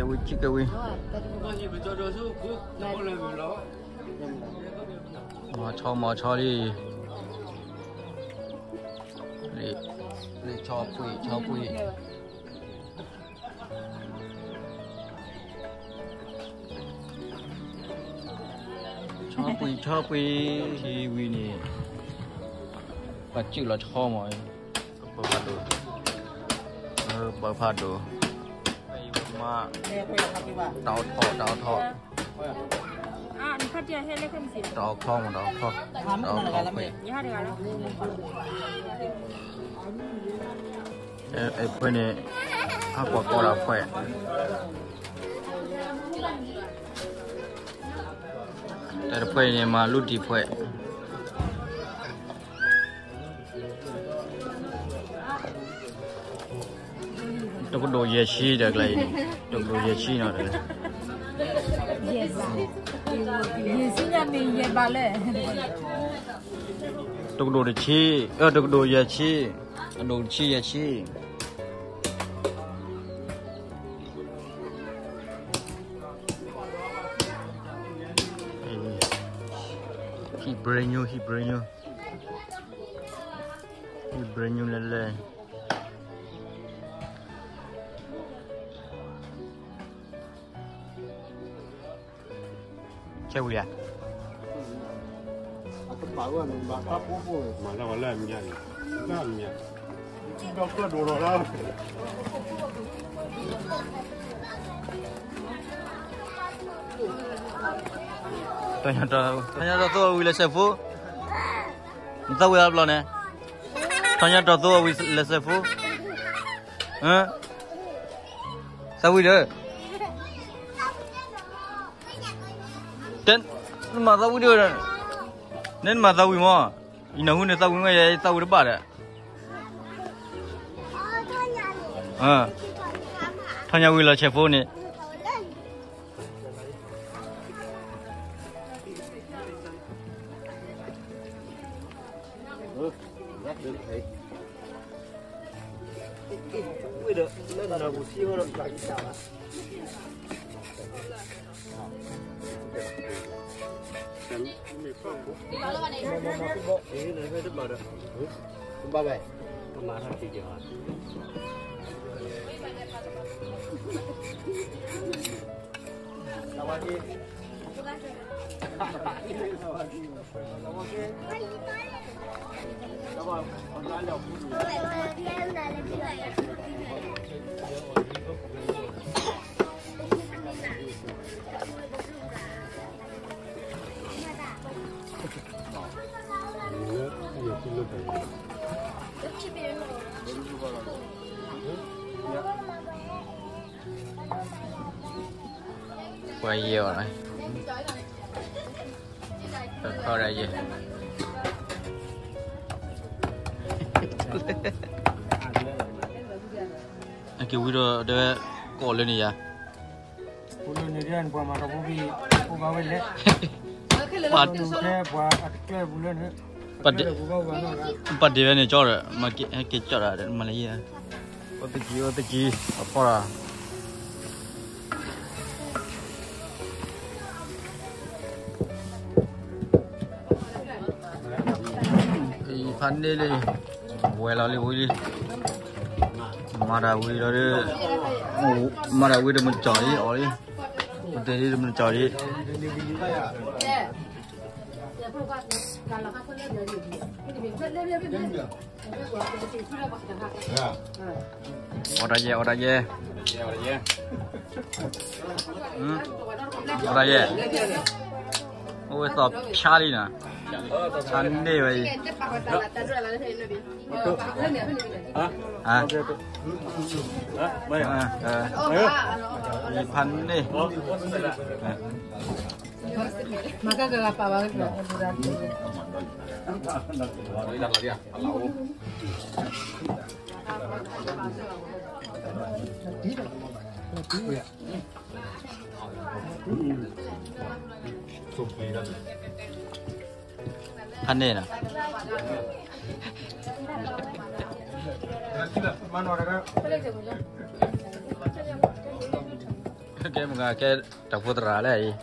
ဝံၤ ကဝံၤ မၤဆီ မၤဆီလံ, လံ ဆီပှံၢ် ဆီပှံၢ် ဆီပှံၢ် ဆီပှံၢ်, ထံဝံၤန့ၣ် ပှၤစုၣ်လီၤဆီမး, ပၢဖးဒိၣ်, ပၢဖးဒိၣ်, မ့ၢ် တၢ်အိၣ်ထီၣ် တၢ်အိၣ်ထီၣ်, တၢ်အိၣ်ထီၣ်မး တၢ်အိၣ်ထီၣ်, တၢ်အိၣ်ထီၣ်ဖှဲး, အဲ ဖှဲးန့ၣ် ဟးကွၢ်ကီတၢ်ဖှဲး, တၢ်တဖှဲးန့ၣ် မၤလူတံၢ်ဖှဲး တကဒိၣ်ယဲၢ်ဆံဒီးကျဲအံၤန့ၣ်, တကဒိၣ်ယဲၢ်ဆံနီၤ, ယဲၢ်ဆံညါမ့ၢ်ယဲၢ်ဘးလဲၣ်, တကဒိၣ်တဆံ, အၢ တကဒိၣ်ယဲၢ်ဆံ, အဒိၣ်တဆံယဲၢ်ဆံ ဟံၣ်ဘြဲၤညူ ဟံၣ်ဘြဲၤညူ, ဟံၣ်ဘြဲၤညူလဲၤလဲၤ, ဆဲးဝံၤဧါ, မၤလၢဝဲလၢအမံၤ, လၢအမံၤ, ဒီးကၢၣ်ဒိၣ်ထီၣ်လၢ ထီၣ်ညီတီၢ်သိဝံၤလၢစဲးဖိ, နသးဝံၣ်အါဘျီန့ၣ်, ထီၣ်ညီတီၢ်သိဝံၤလၢစဲးဖိ, သးဝံၣ်ဒီး, တဲ, နမၤသးဝံၣ်ဒီး, နဲနမၤသးဝံၣ်မး, ယနၢ်ဟူန့ၣ်သးဝံၣ်မး ယသးဝံၣ်တဘၣ်ဒီး ထီၣ်ညါဝံၤလီၤဆဲးဖိန့ၣ်, ပှၤယဲၢ်အီၤ, ပခီဒၣ်ယဲၢ်, အက့ၤဝံၤဒီးတဲဝဲ ကိးလၢန့ၣ်ယၤ, ပှၤမၤတၢ်ဖိဘံၣ်, ဖိဘၣ်ဝဲလဲၣ်, ပှၤတကဲပူၤလၢန့ၣ်, ပှၤဒ့ဝဲန့ၣ်ကၠီဒီး မၤက့ၤဟဲက့ၤကၠီဒီး မၤလၢယဲၢ်, အိၣ်သကံ အိၣ်သကံ အဖီလာ် ဖးန့ၢ်လံ, ဝဲလီၤလံဝံၤလံ, မၤတၢ်ဝံၤလီၤဒီး, မၤတၢ်ဝံၤဒီးမုၢ်ကၠီလံအီၤလံ, ပတဲလံဒီးမုၢ်ကၠီလံ, အီၣ်တၢ်ယဲၢ် အီၣ်တၢ်ယဲၢ်, အီၣ်တၢ်ယဲၢ်, အိၣ်ဝဲသီၣ်ဖျါလံနီၤ, ဖးန့ၢ်ဝဲအံၤ, ဖးန့ၢ် ဖးန့ၢ်နီၤ, မၤနီၤတဂၤ, ကဲမ့ၢ်ကဲ တၢ်ဖိသရၣ်လၢအံၤ ပယါလီၤလံ ဒီး တၢ်ဖိသရၣ်ဖဲဒၣ်က့ၤလီၤဒံးဧါ, တၢ်ဖိသရၣ်ဒီဖှဲၣ်လၢပှၤကိးဂၤန့ၣ်, တၢ်က့ၤလီၤနီတဂၤဒံးဒီး, တၢ်လီၢ်ကီအံၤ ညါအံၤန့ၣ် တၢ်ခံစံးဘျုးဘၣ်ယွၤဒိၣ်မးန့ၣ်လီၤ. မ့ၢ်အဂ့ၢ်ဒ်လဲၣ်, ပမ့ၢ်ပှၤလၢဟံၣ်ဖိဃီဖိခၢၣ်စးန့ၣ် မ့ၢ်တၢ်ဒ်လၢအကလီၤဝံၤတကဒီးဒ်ညါ, ဘၣ်ဆၣ်တၢ်ခွဲးအံၤလၢပဒိးန့ၢ်မ့ၢ်ယွၤဟ့ၣ်ပှၤအဃိသတး, ယစံးဘျုးဘၣ်ယွၤဒိၣ်မးဒီး ယစံးဘျုးဘ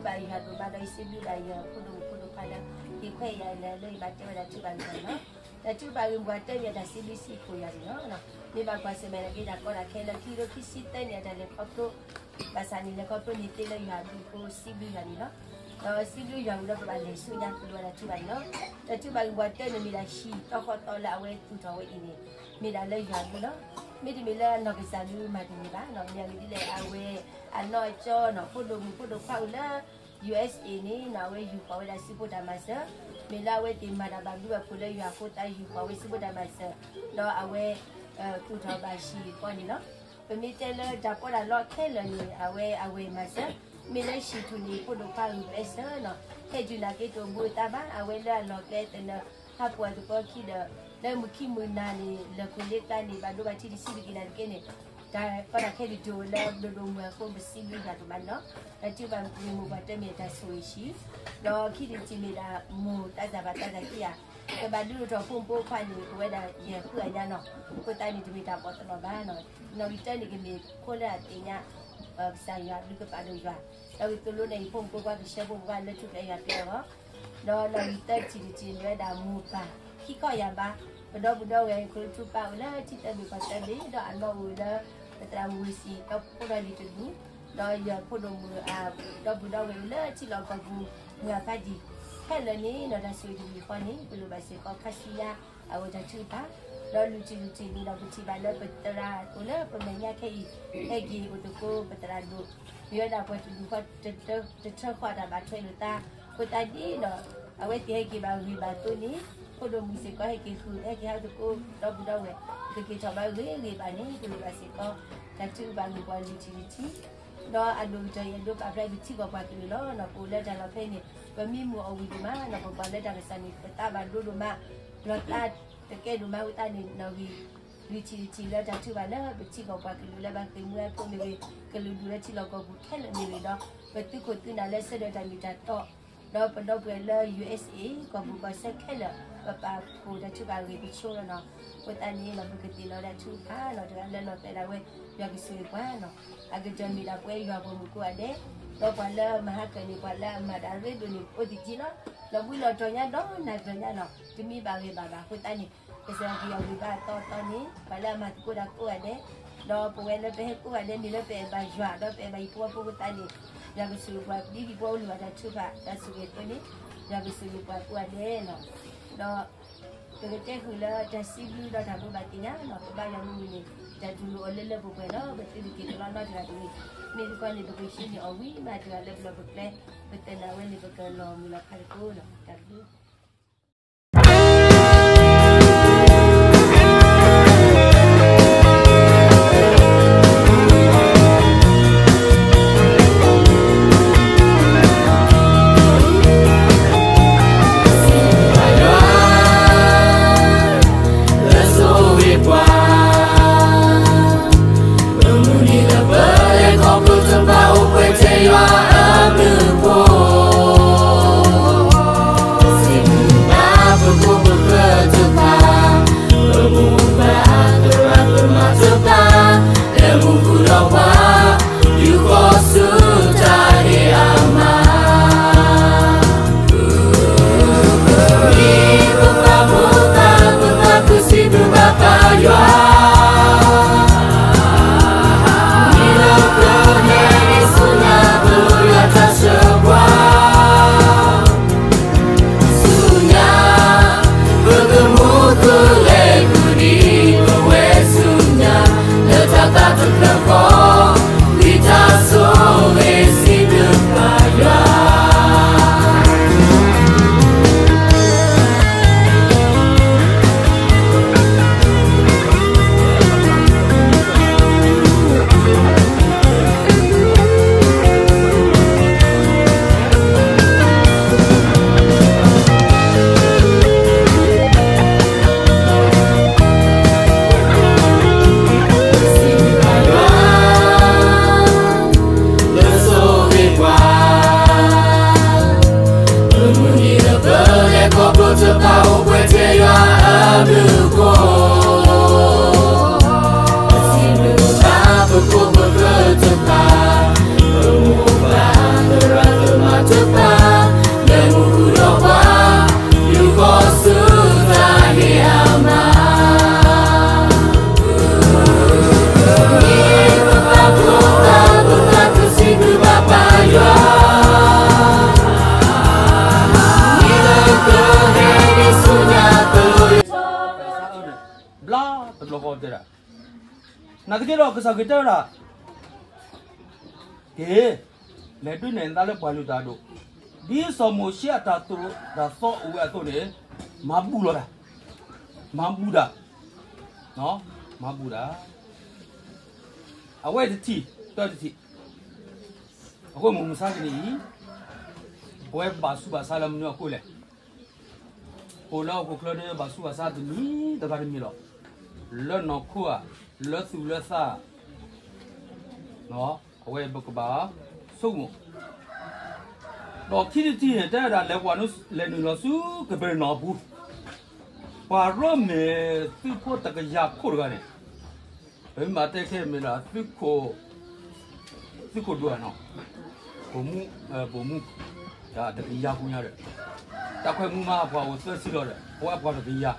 ၣ်ယွၤဖိဒိၣ်မုၣ်ဖိဒိၣ်ခွါလၢ ဟ့ၣ်ခွဲးယၤလၢယဘၣ်တဲဝဲဒၣ်ထူဘၣ်ဂ့ၢ်ဘၣ်န့ၣ်လီၤ. တၢ်ထူဘၣ်ဂ့ၢ်ပှၤတဲမ့ၢ်တၢ်စံးဘျုးစံးဖှိၣ်ယွၤန့ၣ်လီၤ. မ့ၢ်ဘၣ်ကွၢ်ဆၢၣ်မဲာ်လၢက့ၤတၢ်ကီတၢ်ခဲလၢခံကထိခံဆံသၢန့ၣ် အတၢ်လဲၤခီဖျိ ဘၣ်ဆၣ်န့ၣ် လဲၤခီဖျိန့ၣ်သ့လၢယွၤအဘျုးအဃိ စံးဘျုးယွၤန့ၣ်လီၤ. ဒီးစံးဘျုးယွၤဝံၤဒီးပဘၣ်လဲၤဆူညါ ပလိၣ်ဝဲဒၣ်ထူဘၣ်န့ၣ်လီၤ. တၢ်ထူဘၣ်ဂ့ၢ်ပှၤတဲန့ၣ်မ့ၢ်ဒၣ်ဟံၣ်တီဃီတီလၢအဝဲသူၣ်ထီၣ်ဝဲအံၤန့ၣ် မ့ၢ်ဒၣ်လၢယွၤအဘျုးလီၤ. မ့တမ့ၢ်လၢအနီၢ်ကစၢ်ဒုးမၤတန့ၢ်ဘၣ်နီၤ. မ့ၢ်အဂ့ၢ်ဒ်လဲၣ် အဝဲအနီၢ်အကၠီနီၤ ဖိဒိၣ်မုၣ်ဖိဒိၣ်ခွါအိၣ်လၢ ယူၢ်အ့ၣ်စ့ၣ် န့ၣ်နီၤ အဝဲယူၢ်ဃီၤဝဲဒၣ်စုဖိတၢ်မၤစၢၤ, မ့ၢ်လၢအဝဲသ့ၣ်မၤတၢ်ဘၣ်ဘျုးဘၣ်ဖှိၣ်လၢယွၤအဃိသတး ယူၢ်ဃီၤဝဲစုဖိတၢ်မၤစၢၤ, ဒီးအဝဲ သူၣ်ထီၣ်ဘၣ်ဟံၣ်ဃီန့ၣ်လီၤ. ပမ့ၢ်တဲလၢတၢ်ပီးတၢ်လီခဲလၢာ်န့ၣ် အဝဲအဝဲမၤစၢၤ, မ့ၢ်လၢဟံၣ်ထူၣ်န့ၣ် ဖိဒိၣ်ခွါဂုာ်ကျဲးစၢးနီၤ, ဟဲတုၤနာ်က့တအိၣ်ဘူးအသးဘၣ်, အဝဲလၢအလီၢ်ကျဲသနၢၣ် ဟးပှၢ်သပှၢ်ခံဒီး လၢမုၢ်ခံမုၢ်နၤန့ၣ် လၢၢ်ခိၣ်လ့ကျါန့ၣ် ဘၣ်ဒိဘၣ်ထံးတဆံးတက့ၢ်နၤတက့ၢ်န့ၣ် တၢ်ကီတၢ်ခဲတဒိၣ်လၢဒိၣ်ဒိၣ်မုၢ်အဃိ ပစံးဘျုးယွၤဒိၣ်မးန့ၣ်လီၤ. တၢ်ထုကဖၣ်ဂ့ၢ်မိၢ်ပှၢ်တၢ်မ့ၢ်တၢ်ဆိၣ်ဂ့ၤဆံး, ဒီးခံထံၣ်တထံၣ်မ့ၢ်ဒၣ်မိၢ်တၢ်သးဘၣ်တၢ်သးခံဂၤ, ကဘၣ်ဒုးအိၣ်ထီၣ်ဖိမုၣ်ဖိခွါန့ၣ် ပဝဲဒၣ်ယဲၢ်ဃုအညါနီၤ, အဃိသတးန့ၣ် တမ့ၢ်တၢ်ပီးတနီၤဘၣ်နီၤ. နီၣ်ဂံၢ်တၢန့ၣ် ကမ့ၢ်ဖိလၢအသ့ၣ်ညါ ကစၢ်ယွၤအဘျုးကဖၣ်ဒီးယွၤ, ဒီးကသိၣ်လိန့ၣ် ယဖိမုၣ်ဖိခွါကဆှၢဖိမုၣ်ဖိခွါလၢထူၣ်ဖျဲးယွၤပျဲအဂီၢ်, ဒီးနီၣ်ဂံၢ်တၢတထံၣ်န့ၣ် မ့ၢ်ဝဲဒၣ်မိၢ်ပၢ် ခံခီယၢ်ဘး, ပဒီပုၢ်ဒီဝဲၢ် ခိၣ်ထူပၢ်အိၣ်လၢထံသၢဘ့ၣ်ကီၢ်သၢဘ့ၣ်, ဒီးအနီၢ်အိၣ်လၢ ပသရၣ်မုၣ်ဝ့ၢ်စံၣ် ဒီဖိဒီလံၤတဒူၣ်, ဒီးယဖိဒိၣ်မုၣ်အဒီပုၢ်ဒီဝဲၢ်အိၣ်လၢထံလီၢ်ကီၢ်ပူၤ မုၢ်အဖးဒံၣ်, ခဲလၢာ်န့ၣ် နီၢ်တၢ်ဆိၣ်ဂ့ၤတမံၤဃီန့ၣ် ပလိၣ်ဘၣ်စ့ၢ်ကီးခါဆူညါ အဝဲတၢ်ထုကဖၣ်, ဒီးလွံၢ်ထံၣ်လွံၢ်ထံၣ်န့ၣ်ဒီး ပထံၣ်ဘၣ်လၢပသရၣ်အိၣ်လၢပမဲာ်ညါခဲအံၤ ဟဲက့ၤအိၣ်သကိးပသရၣ်ဒိၣ်, မ့ၢ်ဝဲဒၣ်ပှၤတဒူၣ်ဃီ တထၢဃီတၢ်ဘၣ်ထွဲလိာ်သး, အဃိသတးန့ၣ်ဒီး အဝဲသ့ၣ်ဟဲက့ၤဘၣ်ဂ့ၤဘၣ်သိးန့ၣ် ဖိဒိၣ်မုၣ်စ့ၢ်ကီးဟဲက့ၤဃုာ် ဟဲက့ၤဟးသကိးဒီပုၢ်ဒီဝဲၢ် ကက့ၤထီၣ်ဘၣ်ဂ့ၤဂ့ၤဘၣ်န့ၣ် ပလိၣ်ဘၣ်စ့ၢ်ကီး တၢ်ထုကဖၣ်ဂ့ၢ်ပှၤလွံၢ်ထံၣ်လွံၢ်ထံၣ်, ဒီးအဒိၣ်ကတၢၢ်ယဒိးပာ်ဖျါပထံကီၢ်ပှၤကလုာ်လီၤ. ပအိၣ်လၢတၢ်လီၢ်ဖဲအံၤန့ၣ် ပမံမုာ်အီၣ်ဝံၤဒိၣ်မးနီၤ, ပကွၢ်လၢတၢ်ကစီၣ်န့ၣ် ပသးဘၣ်ဒိဒိၣ်မး, လီၤသးတကဲဒိၣ်မးအဃိသတးန့ၣ် နီၣ်ဂံၢ် လွံၢ်ထံၣ်တထံၣ်လၢတၢ်ထုကဖၣ်လၢပထံကီၢ်ပှၤကလုာ်လၢဘၣ်ဃ့ၢ်မှံဟးဖျိးမ့ၢ်ဂ့ၤ, ကလုာ်ဒူၣ်လၢထံလီၢ်ကီၢ်ပူၤခဲလၢာ်မ့ၢ်ဂ့ၤဒီး ပသုးခိၣ်သုးနၢ်လၢဆၢထၢၣ်တၢ်မ့ၢ်တၢ်တီ, ဒီးပဒီပုၢ်ဝဲၢ်လၢ ယူၢ်အ့ၣ်စ့ၣ် ကီၢ်ပူၤကီၢ်ဆၢခဲလၢာ် ပပာ်ဖှိၣ်တၢ်ထုကဖၣ်ဂ့ၢ်ကဆိလီၤနီၤ. အဃိသတးန့ၣ်နီၤ ပကသ့ၣ်လီၤဒၣ်ထုကဖၣ်နီၤ တဂၤလၢလီၤတဲာ်ဒၣ်ဝဲ ယွၤကဆိၣ်ဂ့ၤပှၤနီၤ, အကတၢၢ်မ့ၢ်ဒၣ်ပဝဲယွၤပှၤမုၣ်ကိးဂၤဒဲး, ဒီးပှၤလၢအမၤဟးကၢ်န့ၣ် ပှၤလၢအမၤတၢ်ရ့ဒိၣ်န့ၣ် အိၣ်သယံၤလီၤ. လီၤဘှံးလီၤတီၤညါဒီးနၤကျၢၤညါနီၤ, တမ့ၢ်ဘၣ်ဂ့ၤဘၣ်ဘၣ်အဃိသတးန့ၣ် ကစၢ်ယွၤကယီၢ်ဂ့ၤဘၣ်အသီအသီန့ၣ် ပှၤလၢအမၤသကိးတၢ်ကိးဂၤဒဲး, ဒီးပဝဲလၢပဟဲကိးဂၤဒဲး မ့ၢ်လၢပအဲၣ်ဘၣ်ယွၤ ဒီးပအဲၣ်ဘၣ်ဟံၣ်ဖိဃီဖိအဃိသတးန့ၣ် ယွၤကဆိၣ်ဂ့ၤပှၤ ဒ်ဟံၣ်ဖိဃီဖိလိၣ်ဘၣ်တၢ်ထုကဖၣ်တၢ်ဆိၣ်ဂ့ၤအသိးန့ၣ် ယွၤကဆိၣ်ဂ့ၤပှၤကိးဂၤဒဲးနီၤ. ဒီး ပကတဲဃုာ်လၢတၢ်စံးဘျုးဒီးတၢ်ဘိးဘၣ်သ့ၣ်ညါနီၤ ပဘါယွၤမုၢ်မုၢ်န့ၣ် တၢ်တူၢ်လိာ်အီၤလၢလၢပှဲၤပှဲၤလီၤ. ပသုတက့ၤတလီၢ်နီတဂၤတဂ့ၤ, မ့ၢ်သကိးန့ၣ် ပကဆှၢန့ၢ်အီၤဝံၤမးတဂၤလၢပလီၢ်ပကျဲ, ပသနာ်ဝဲန့ၣ် ပကလီၤမုၢ်လီၤဖးသကိးနီၤ. တၢ်ဘျုး နာ်သက့ဒီးကစၢ်ခရံာ်တဲဝဲဒၣ်, က့ၤ, လဲၤဒုးနဲၣ်နသးလၢပှၤလုၢ်တၢ်အဒိၣ်, ဒ်စီၤမိၤၡ့အတၢ်သိၣ်တၢ်သီအိၣ်ဝဲအသိးန့ၣ်, မၤဘူၣ်လီၤတၢ်, မၤဘူၣ်တၢ်, မၤဘူၣ်တၢ်, အဝဲတထံၣ်, တၢတထံၣ်, အဃိမုၢ်မဆါတနံၤအံၤ, ပဝဲဘၣ်ဆူးဘၣ်ဆါလၢမနုၤအဃိလဲၣ်. ပအိၣ်လၢဟီၣ်ခိၣ်ချၢဒီးဘၣ်ဆူးဘၣ်ဆါတမံၤတဂၤတမံၤလီၤ. လၢနီၢ်ခိဧါ, လၢသူၣ်လၢသး, အဝဲပကဘၣ်ဆိကမိၣ်, ဒီးခံထံၣ်တထံၣ်န့ၣ် တဲဝဲဒၣ်လဲၤပှၤလဲၤနုာ်လီၤဆူကပၢၤနၢၣ်အပူၤ, ပှၤရိမ့ၤသုးဖိတကယၤခိၣ်တဂၤန့ၣ်, ပမ့ၢ်တဲခဲမ့ၢ်ဒၣ် သုးခိၣ်ဒိၣ်နီၤ, ပိာ်မူ, ပိာ်မူ, တကယၤပူၤညါဒီး, တၢ်ခွဲးမူမးအပှၤအိၣ်သၢဆံလီၤဒီး ပဝဲပှၤတကယၤ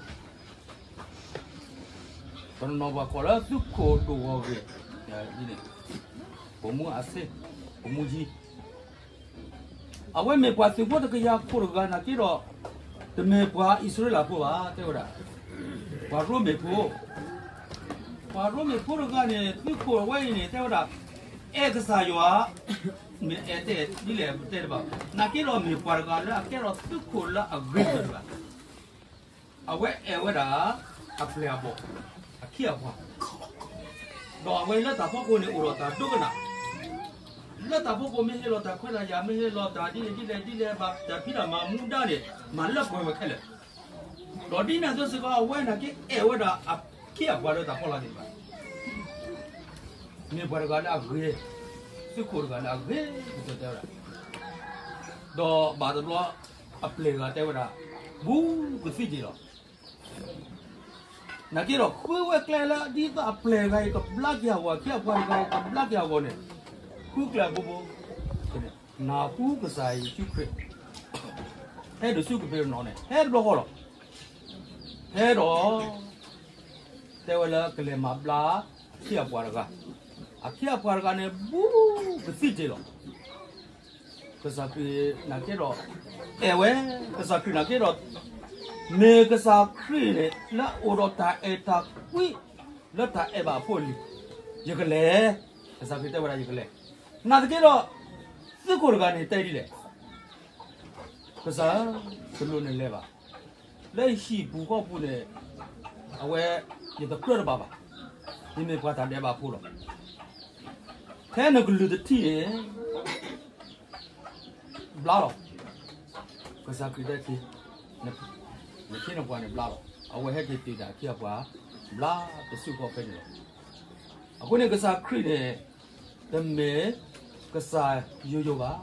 တနီၤနီၤပှၤကိးလၢ သုးခိၣ်ဒိၣ်ဂီၢ်ဂ့ၤ, ပိာ်မူအဆ့, ပိာ်မူယံၤ, အဝဲမ့ၢ်ပှၤသုးဖိတကယၤခိၣ်တဂၤနာ်က့ဒီး, တမ့ၢ်ပှၤအံၣ်စရ့လးဖိဘၣ် တဲဝဲဒၣ်, ပှၤရိမ့ၤဖိ, ပှၤရိမ့ၤဖိတဂၤန့ၣ် သုးခိၣ်အဝဲအံၤန့ၣ် တဲဝဲဒၣ်, အဲၣ်ကစၢ်ယွၤ, မ့ၢ်အဲၣ်တဲဒ်လဲၣ်တဲတဘၣ်, နာ်က့ဒီးမ့ၢ်ပှၤတဂၤလၢအကဲထီၣ်သုးခိၣ်လၢအဂ့ၤကတၢၢ်တဂၤ အဝဲအဲၣ်ဝဲဒၣ် အပျဲၢ်အဘီၣ်, အခ့အပှၤ, ဒီးအဝဲလၢတၢ်ဖီခိၣ်န့ၣ်အိၣ်ဒီးတၢ်ဒိကနၣ်, လၢတၢ်ဖီခိၣ်မ့ၢ်ဟ့ၣ်လီၤတၢ်ခွဲးတၢ်ယာ် မ့ၢ်ဟ့ၣ်လီၤတၢ်ဒ်လဲၣ်ဒ်လဲၣ်ဒ်လဲၣ်ဘၣ် တၢ်ဖံးတၢ်မၤမူဒါန့ၣ် မၤလၢပှဲၤဝဲခဲလၢာ်, ဒီးဒ်န့ၣ်အသိးစ့ၢ်ကီး အဝဲနာ်က့အဲၣ်ဝဲဒၣ်အခ့အပှၤလၢတၢ်ဖီလာ်သ့ၣ်တဖၣ် မ့ၢ်ပှၤတဂၤလၢအဂ့ၤ, သုးခိၣ်တဂၤလၢအဂ့ၤ, ကတဲဝဲဒၣ်, ဒီးဘၣ်တဘျီ အပျဲၢ်တဂၤတဲဝဲဒၣ်, ဘူးကသံၣ်တ့ၢ်လီၤ. နာ်က့ဒီး ဃုဝဲကျဲလၢဒ်သိးအပျဲၢ်တဂၤအံၤ ကဘျါက့ၤအဂီၢ် အခ့အပှၤတဂၤအံၤ ကဘျါက့ၤအဂီၢ်န့ၣ်, ဃုကျဲဘိဘိ, နၢ်ဟူကစၢ်ယ့ၣ်ၡူးခရံာ် ဟဲဒိၣ်ဆူကပ့းရနီၣ်န့ၣ် ဟဲတဘျီဃီလီၤ. ဟဲဒီး တဲဝဲလၢကလဲၤမၤဘျါအခ့အပှၤတဂၤ, အခ့အပှၤတဂၤန့ၣ် ဘူးကသံၣ်တ့ၢ်လီၤ. ကစၢ်ခရံာ်နာ်က့ဒီး အဲၣ်ဝဲ, ကစၢ်ခရံာ်နာ်က့ဒီး မ့ၢ်ကစၢ်ခရံာ်န့ၣ် လၢအအိၣ်ဒီးတၢ်အဲၣ်တၢ်ကွံ လၢတၢ်အဲၣ်ဘၣ်အဖိအလံၤ, ယကလဲၤ, ကစၢ်ခရံာ်တဲဝဲဒၣ်ယကလဲၤ, နာ်သက့ဒီး သုးခိၣ်တဂၤန့ၣ်တဲဒ်လဲၣ်, ကစၢ်, တလိၣ်နလဲၤဘၣ်, လၢဟံၣ်ပူၤဃီပူၤန့ၣ် အဝဲ ယတကြၢးတဘၣ်ဘၣ်, ယမ့ၢ်ပှၤတၢ်ဒဲးဘးဖိလီၤ. ဖဲနကလုၢ်တထံၣ်န့ၣ် ဘျါလီၤ. ကစၢ်ခရံာ်တဲက့ၤ, နခ့နပှၤန့ၣ်ဘျါလီၤ. အဝဲဟဲက့ၤတ့ၢ်တၢ်အခ့အပှၤ ဘျါတစုဃီဖဲန့ၣ်လီၤ. အဃိန့ၣ်ကစၢ်ခရံာ်န့ၣ် တမ့ၢ်ကစၢ်ယိယိဘၣ်.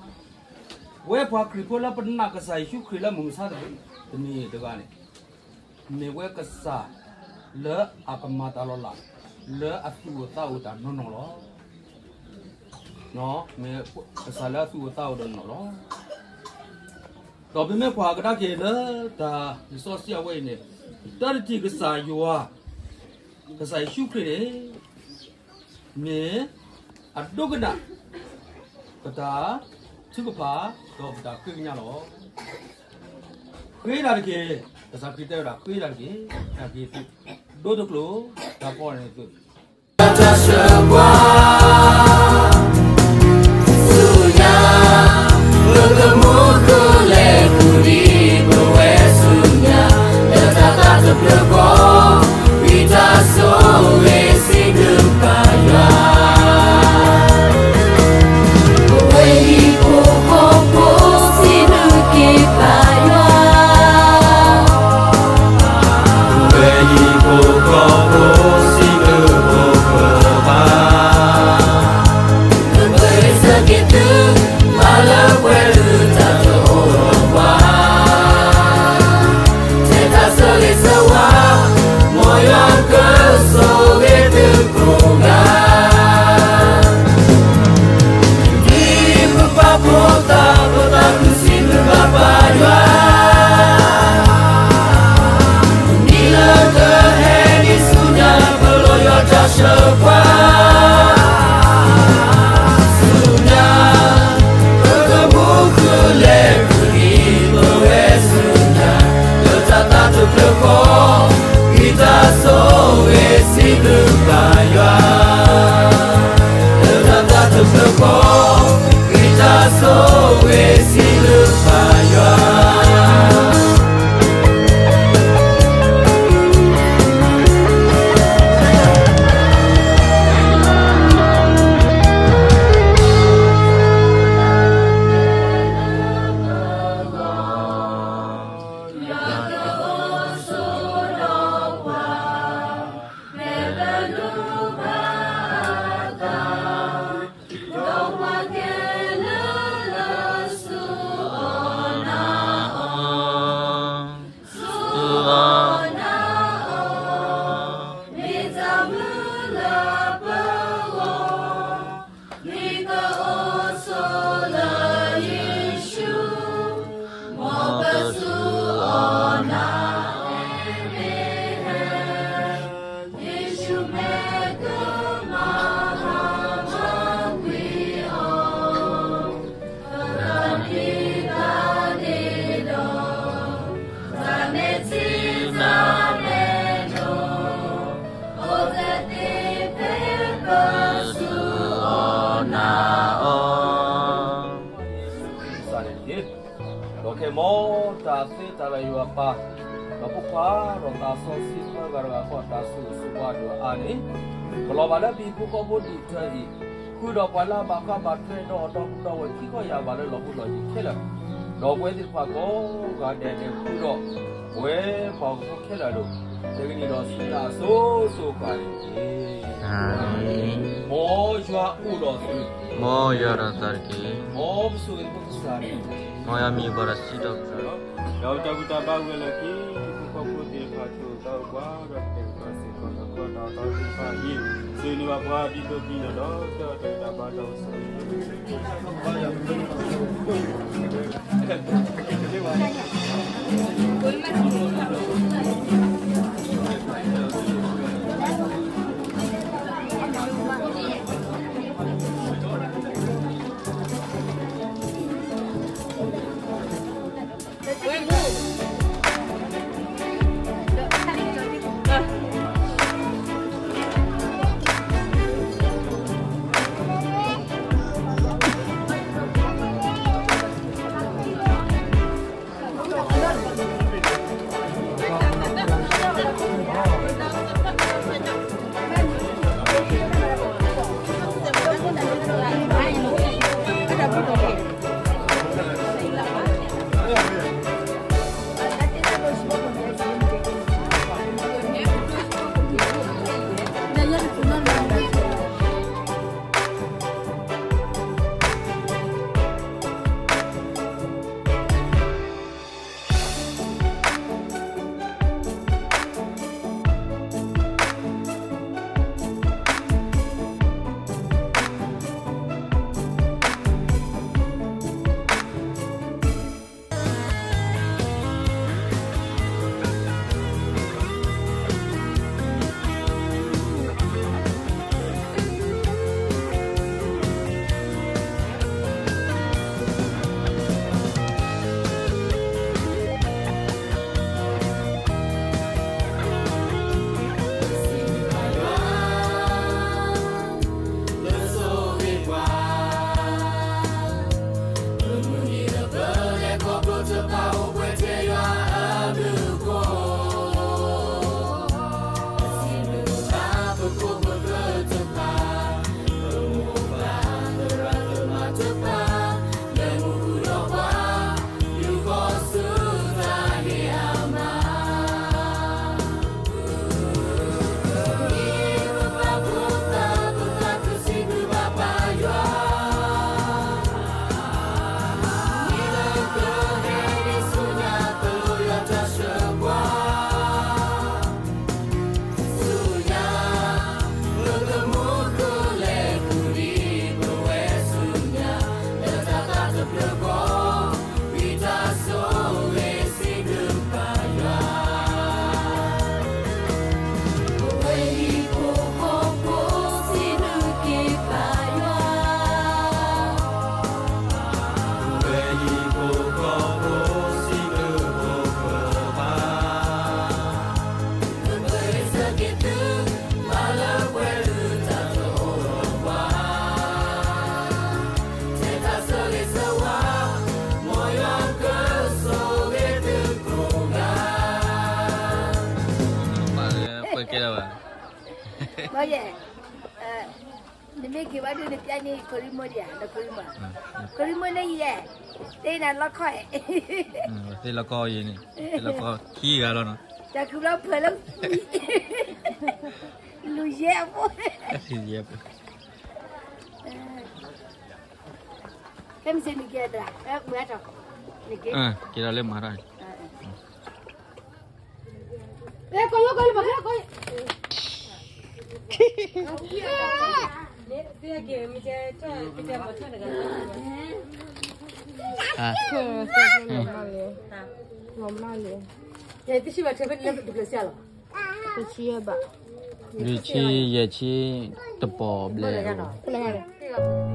ပဝဲပှၤခရံာ်ဖိလၢပနာ်ကစၢ်ယ့ၣ်ၡူးခရံာ်လၢမုၢ်မဆါတနံၤတဂၤန့ၣ် မ့ၢ်ဝဲကစၢ်လၢအကမၤတၢ်လီၤလး လၢအသူၣ်အိၣ်သးအိၣ်တၢ်နီၢ်နီၢ်လီၤ. မ့ၢ်ကစၢ်လၢအသူၣ်အိၣ်သးအိၣ်တၢ်နီၢ်နီၢ်လီၤ. ဒီးပမ့ၢ်ကွၢ်ကဒါက့ၤလၢတၢ်လံာ်စီဆှံအဝဲအံၤန့ၣ်, တၢ်တထံၣ်ကစၢ်ယွၤ, ကစၢ်ယ့ၣ်ၡူးခရံာ်န့ၣ် မ့ၢ်အဒိကနၣ် ပတၢ်ထုကဖၣ် ဒီးပတၢ်ဃ့ကညးလီၤ. ဃ့တၢ်တက့ၢ်, ကစၢ်ခရံာ်တဲဝဲဒၣ် ဃ့တၢ်တက့ၢ်, တၢ်က့ၤသု, ဒိတကျိၤ, တၢ်ကီန့ၣ်သု တၢ်ဆှၢပှၤ ဆူညါ ပကမူခိၣ်လဲၤဃုာ်ဒံးပဝဲဆူညါ လၢတၢ်သးတဖျၢၣ်ဃီ ဝံသးစူၤဂ့ၤစံးဘျုးပၢ်ယွၤ ပဝဲဟံၣ်ဖိဃီဖိစံးဘျုးက့ၤပၢ်ယွၤ ပဝဲဟံၣ်ဖိဃီဖိစံးဘျုးက့ၤပၢ် ဒီးခဲမီတၢ်သ့တၢ်လၢယွၤပၢ်, ဒီးဖိခွါဒီးသးစီဆှံသၢဂၤတဂၤဃီ တၢ်ဆိၣ်ဂ့ၤဆိၣ်ဝါဒိၣ်အါန့ၣ်, ကလီၤဘၣ်လၢပဟံၣ်ဖိဃီဖိဒူၣ်ထၢအံၤ, ဃုာ်ဒီးပှၤလၢအဘၣ်ဃးဘၣ်ထွဲဒီးအီၤဒီးဃုာ်ဒီးဝဲခံခီယၢ်ဘၣ် လၢလီၤဟူလီၤယံၤခဲလၢာ်, ဒီးပဝဲသ့ၣ်တဖၣ်ကိးဂၤဒဲးန့ၣ် ဃုာ်ဒီးပဝဲပှၤဟီၣ်ခိၣ်ဖိခဲလၢာ်ဒီး, တကနံၣ်ဒီးဆူညါအစိၤစိၤအဃၣ်န့ၣ်တက့ၢ်. မ်ယွၤအိၣ်ဒီးသု, မ်ယွၤဒီးသးတက့ၢ်. မ်ပဆိၣ်ဂ့ၤဖိကစၢ်န့ၣ်, မ်ယွၤမံၤဘၣ်ဒီးစံးထီၣ်ပတြၢၤလီၤ. ဒီးတၢ်ဘူၣ်တၢ်ဘါဝဲလၢခံ, ဟံၣ်ဖိဃီဖိသ့ၣ်တဖၣ် ဆိၣ်ဂ့ၤသးအိၣ်ပှၤဒီး ကတဲာ်ကတီၤစ့ၢ်ကီးဒီး ကီၢ်တၢ်အီၣ်တၢ်အီသ့ၣ်တဖၣ်အံၤ, ဆိၣ်ဂ့ၤန့ၢ်ဘၣ်ပှၤဒ်သိးဒ်န့ၣ်ဒီး ကတၢၢ်တၢ်ဘါတၢ်အိၣ်ဆူၣ် ယဲ, နမ့ၢ်က့ၤဘၣ်ဒုးနပျဲန့ၣ် ခိရံမိၢ်ဒံးဧါ, ဒီးခိရံမိၢ်, ခိရံမိၢ်န့ၣ်ယဲ, သ့နၤလီခီၣ်, သ့လီခီၣ်အံၤန့ၣ်, သ့လီခီၣ်ခံဂၤလီၤနီၤ, တၢ်ခုဘျီဖၢလၢ, လူၤယဲအဖိ, ယဲအဖိ, ကဲမ့ၢ်စ့ၢ်နကဲသရၣ်, မုၢ်အါထီၣ်, နကဲ, ကဲဒီးလၢမၤထီၣ်န့ၣ် လွံၢ်ဆံယဲၢ်ဆံတပီၢ်ဘျဲၣ်,